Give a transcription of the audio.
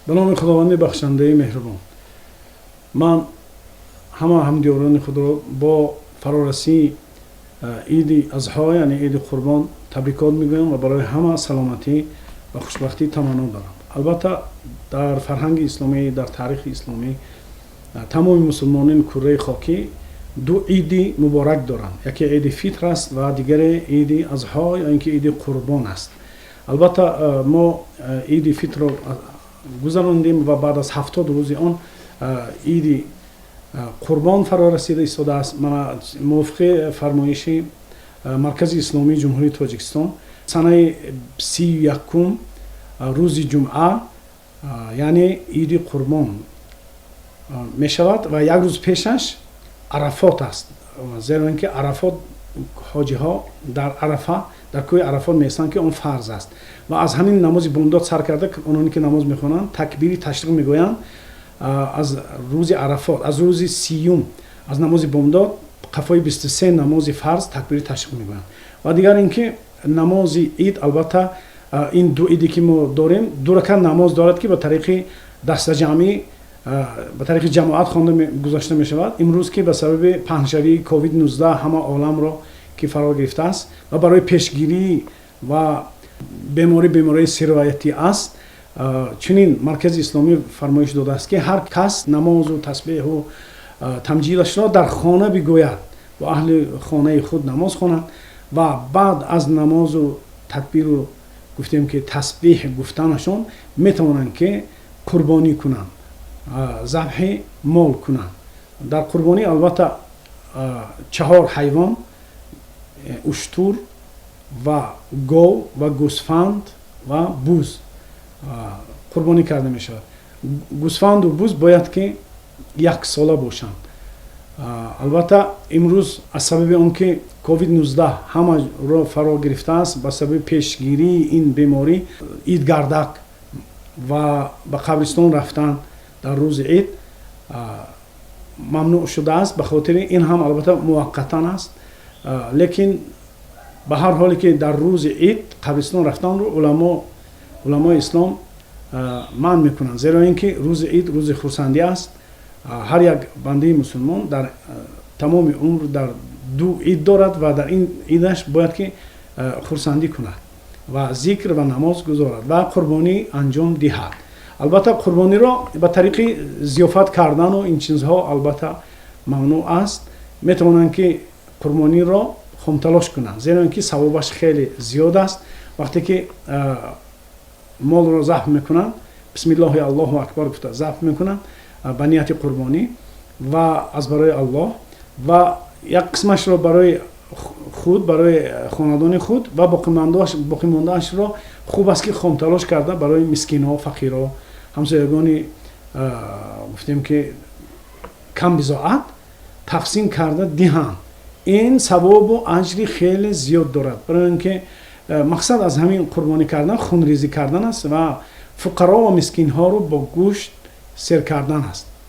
Ба номи Худованди бахшандаи меҳрубон. Ман ҳама ҳамдиёрони худро бо фарорасии иди Азҳо, яъне иди Қурбон, табрикот мегӯям ва барои ҳама саломатӣ ва хушбахтӣ таманно дорам. Албатта, дар фарҳанги исломӣ, дар таърихи исломӣ тамоми мусулмонин курраи хокӣ ду иди муборак доранд. Яке иди Фитр аст ва дигаре иди Азҳо ё ин ки иди Қурбон аст. Албатта, мо иди Фитрро гузарондем ва баъд аз 70 рӯзи он иди Қурбон фаро расида истодааст. Мувофиқи фармоиши Маркази исломии Ҷумҳурии Тоҷикистон, санаи 31-ум, рӯзи ҷумъа, яъне иди Қурбон мешавад ва як рӯз пешаш Арафот аст, зеро ин ки Арафот, ҳоҷиҳо дар Арафа, дар кӯҳи Арафот меистанд, ки он фарз аст. Ва аз ҳамин намози бомдод сар карда, ононе ки намоз мехонанд, такбири ташриқ мегӯянд, аз рӯзи Арафот, аз рӯзи 30-ум, аз намози бомдод қафои 23 намози фарз такбири ташриқ мегӯянд. Ва дигар ин ки намози ид, албатта, ин ду иде ки мо дорем, ду ракат намоз дорад, ки ба тариқи дастаҷамъӣ, ба тариқи ҷамоат хонда гузашта мешавад. Имрӯз ки ба сабаби паҳншавии COVID-19 ҳама оламро ки фаро гирифтааст ва барои пешгирӣ ва беморӣ, бемории сироятӣ аст, чунин Маркази исломӣ фармоиш додааст, ки ҳар кас намозу тасбеҳу тамҷидашро дар хона бигӯяд, бо аҳли хонаи худ намоз хонад ва баъд аз намозу такбиру, гуфтем ки, тасбеҳ гуфтанашон метавонанд, ки қурбонӣ кунанд, забҳи мол кунанд. Дар қурбонӣ, албатта, чаҳор ҳайвон: уштур ва гов ва гӯсфанд ва буз қурбонӣ карда мешавад. Гӯсфанду буз бояд ки яксола бошанд. Албатта, имрӯз аз сабаби он ки COVID-19 ҳамаро фаро гирифтааст, ба сабаби пешгирии ин беморӣ идгардак ва ба қабристон рафтан дар рӯзи ид мамнӯъ шудааст. Ба хотири ин ҳам, албатта, муваққатан аст, лекин ба ҳар ҳоле ки дар рӯзи ид қабристон рафтанро уламои ислом манъ мекунанд, зеро ин ки рӯзи ид рӯзи хурсандӣ аст. Ҳар як бандаи мусулмон дар тамоми умр дар ду ид дорад ва дар ин идаш бояд ки хурсандӣ кунад ва зикр ва намоз гузорад ва қурбонӣ анҷом диҳад. Албатта, қурбониро ба тариқи зиёфат кардану ин чизҳо, албатта, мамнӯъ аст. Метавонанд, ки қурбониро хомталош кунанд, зеро ин ки савобаш хеле зиёд аст. Вақте ки молро забҳ мекунанд, бисмиллоҳи аллоҳу акбар гуфта забҳ мекунанд ба нияти қурбонӣ ва аз барои Аллоҳ, ва як қисмашро барои худ, барои хонадони худ ва боқимондаашро хуб аст, ки хомталош карда барои мискинҳо, фақирҳо, ҳамсоягони, гуфтем ки, камбизоат тақсим карда диҳанд. Ин савобу аҷри хеле зиёд дорад, барои ин ки мақсад аз ҳамин қурбонӣ кардан хунрезӣ кардан аст ва фуқаро ва мискинҳоро бо гӯшт сер кардан аст.